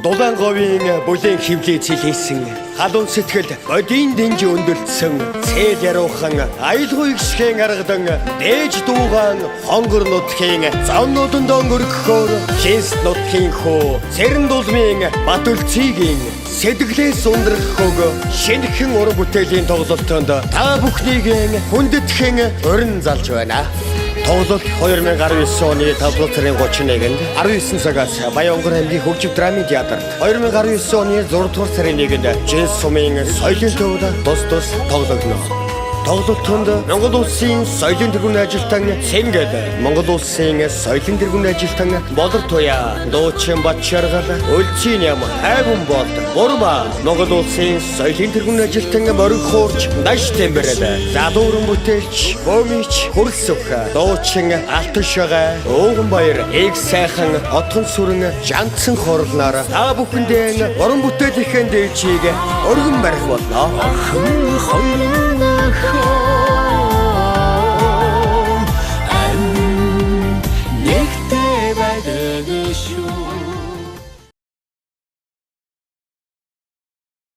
Дулаан говийн бүлээн хөвлөө цэлээсэн, халуун сэтгэл бодийн дэнж өндөлдсөн, цээл яруухан аялгау ихсхэн аргадан дээж дуугаан хонгор нутгийн зовнууданд өнгөрөхөөр шинс нутгийн хөө цэрэн дулмын Батүлцгийн сэтгэлээс ундрах хөг шинэхэн уран бүтээлийн тоглолтонд та бүхнийг хүндэтгэн урин залж байна. Тоглолт 2019 оны 5 дугаар сарын 31-нд 19 цагаас Баян-Онгор аймгийн хөгжим драмын театрт, 2019 оны 6 дугаар сарын 1-нд Жинс сумын соёлын төвд тус тус тоглогдно. Тоглолтод Монгол Улсын соёлын тэргүүний ажилтан Цэнгэл, Монгол Улсын соёлын тэргүүний ажилтан Болор Туяа, Дуучин Батчаргал, Өлцийн ям, Хайван болд, Бурма, Монгол Улсын соёлын тэргүүний ажилтан Мориг Хуурч, Даш Тэмбэрэл, Залуу уран бүтээлч Бөмич Хөрөлсөх, Дуучин Алтан Шогой, Ууган Баяр, Эг сайхан, Отхон сүрэн, Жантсан хорлоноор та бүхэндээ уран бүтээлийнхэн дээжийг өргөн барих болно. Охин хоёр ам нэгтэй байдаг шүү.